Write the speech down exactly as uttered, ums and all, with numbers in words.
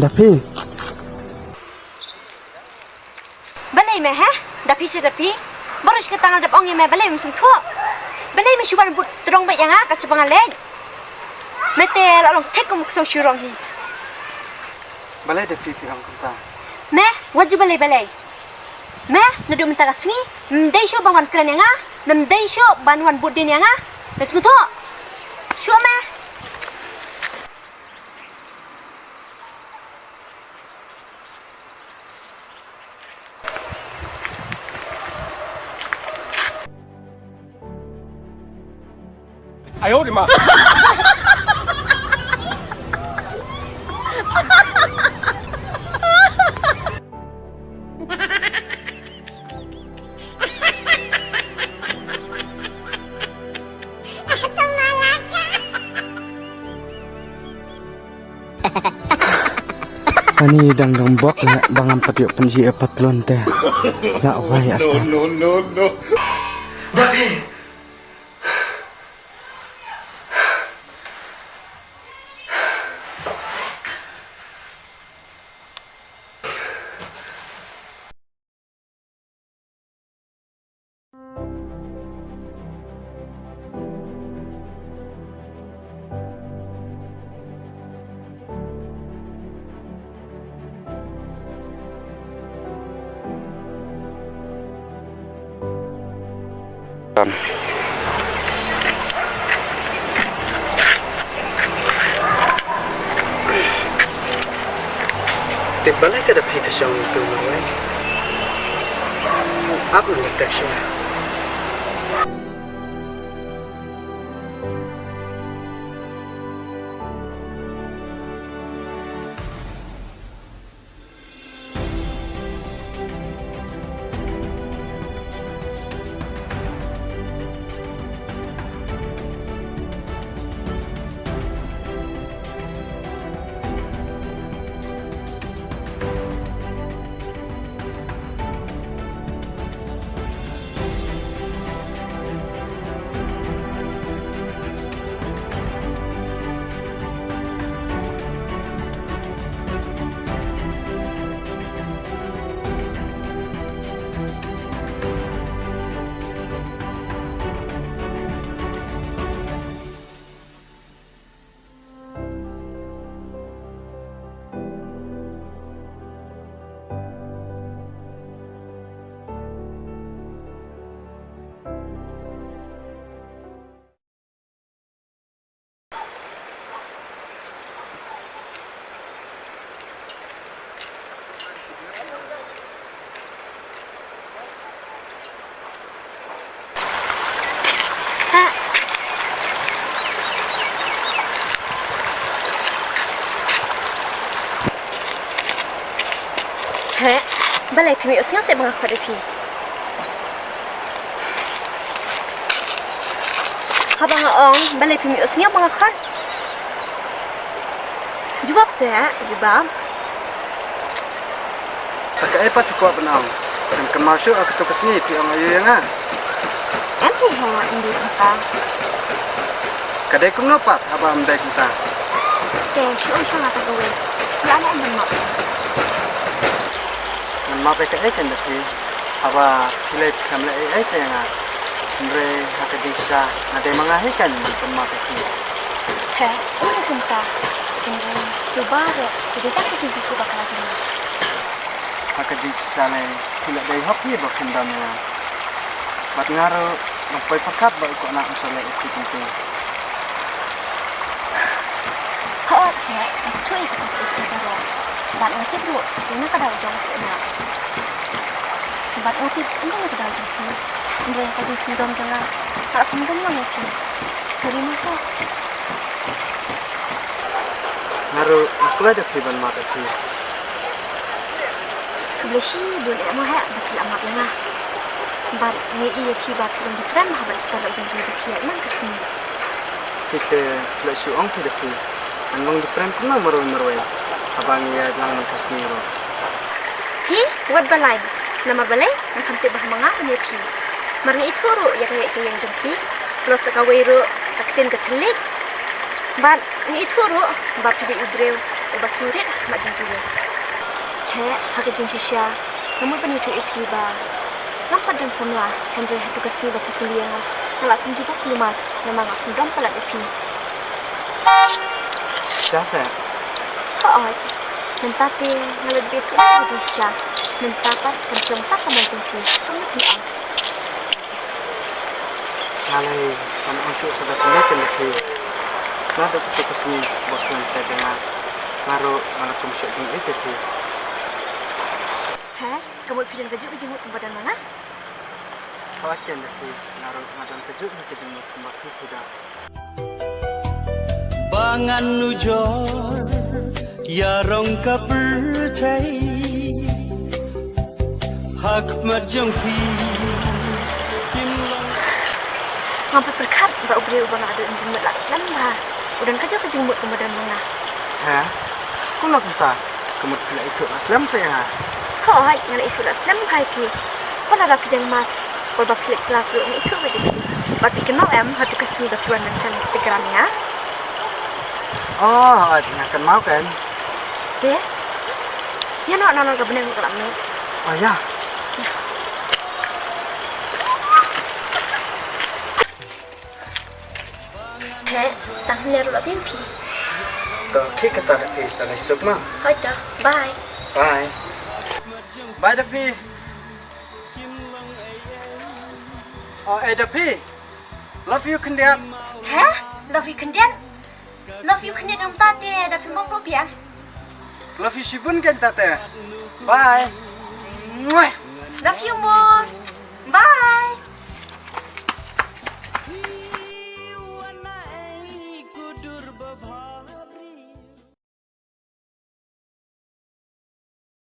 Da phi. Balei me, he? Da phi shi da phi. Baroh shi katta nga dep ong ïa me, balei mem sngewthuh? Balei me shu wan bud tdong beit ïa nga, ka shaba nga leit. Me te la long thik kum u ksew shirong hi. Balei da phi phi ong kumta? Me, wat ju balei balei. Me, naduh mynta ka sngi, mem dei shuh ban wan kren ïa nga, mem dei shuh ban wan bud dien ïa nga. Me sngewthuh? Shuh me. Ani dang dang bok la ba ngam pat ïoh pynjih ïa patlun te. La wai ata. No, no, no, no. David. Te balei ka da phi ka shong tu marwei? Ap nang tek shwa. Heh, balei phim ïohsngew seh ba nga khot ïa phi? Haba nga ong, balei phim ïohsngew ba nga khot? Jubab seh, jubab. Sa kaei pat phi kwah ban ong? Kan kynmaw shuh ha kato ka sngi phi ong aïu ïa nga? Em phi heh, ym dei kumta. Ka dei kumno pat haba ym dei kumta? Te shu ong shuwa nga tang kawei. Lah ne em ban map? Ngan map ïa kaei kan da phi? Haba phi leh phi khlem leh ei ei te ïa nga. Hynrei ha ka jingshisha nga dei ma nga hi kan ban pynmap ïa phi. He, ym dei kumta. Hynrei to baroh ki dei tang ka jingsngewthuh bakla jong nga. Ha ka jingshisha lei phi la dei hok hi ba phin don ïa nga. Bad nga ruh ngam poi pyrkhat ba u khynnah un sa leh ïa phi kumte. Hooid, heh, nga sngewthuh ïa kata ka ïing baroh. Bad nga tip ruh, dei na ka daw jong u khynnah. Bad nga tip, ym dei na ka daw jong phi. Hynrei ka jingsngewdom jong nga, nga la pyndonkam ïa phi. Sorry ma ko. Nga ruh nga kwah da phi ban map ïa phi. Khublei shibun eh mo heh ba phi la map ïa nga. Bad ngi ïohi ïa phi ba phi long different haba phi la jong phi da phi ïa man ka sngi. Phi te phi la shu ong phi da phi. Ngan long different kumno marwei marwei haba ngi ïaid lang man ka sngi ruh. Phi wat ba lai. Namar balei? Nga kham tip ba ha ma nga un ïa phi. Mar nga ithuh ruh ïa ka ïaid ka ïeng jong phi. Lot sa kawei ruh ka ktien ka thylliej. Bad nga ithuh ruh ba phi dei u briew Uba sngewrit ha khmat jong ki. Heh, ha ka jingshisha nga mut ban ïathuh ïa phi ba ngam pat don samla, hynrei hato ka sngi ba phi kylli ïa nga, nga la pynjubok kulmar namar nga sngewdom palat ïa phi. Shisha seh? Hooid. Mynta te nga la dep ïathuh ïa ka jingshisha. Mynta pat kan shu long sa ka mon jong phi. Kam mut phi ong. Nga lei, ngan ong shuh sa da kane kane phi. Naduh kata ka sngi ba phi wan peit ïa nga, nga ruh nga la kum shu ïeit ïa phi. He, ka mut phi don kajuh ka jingmut kumba don ma nga? Hooid keiñ da phi, nga ruh nga don kajuh ka jingmut kumba phi phi don. Ba ngan nujor ïa rong ka pyrthei ha khmat jong phi. Kim long. Ngam pat pyrkhat ba u briew uba nga don jingmut la slem bha u don kajuh ka jingmut kumba don ma nga. He? Kumno kumta? Ka mut phi la ithuh la slem sa ïa nga? Hooid, nga la ithuh la slem bha ïa phi. Wat la da phi dang mask, wat ba phi leit klas ruh nga ithuh beit ïa phi. Bad phi kynmaw em hato ka sngi ba phi wan ban shah Instagram ïa nga? Oh, hooid, nga kynmaw keiñ. Te? Ïa noh, noh, noh ka bneng ka la miet. Oh ïa. He, tang hynne ruh la biang phi. To khie kata da phi, sa leit suk ma. Hooid to, bye. Bye. Bye da phi. Oh, eh da phi. Love you khyndiat. He? Love you khyndiat? Love you khyndiat kumta te da phi mop ruh biang. Love you shibun keiñ ta te. Bye. Mwah. Love you more.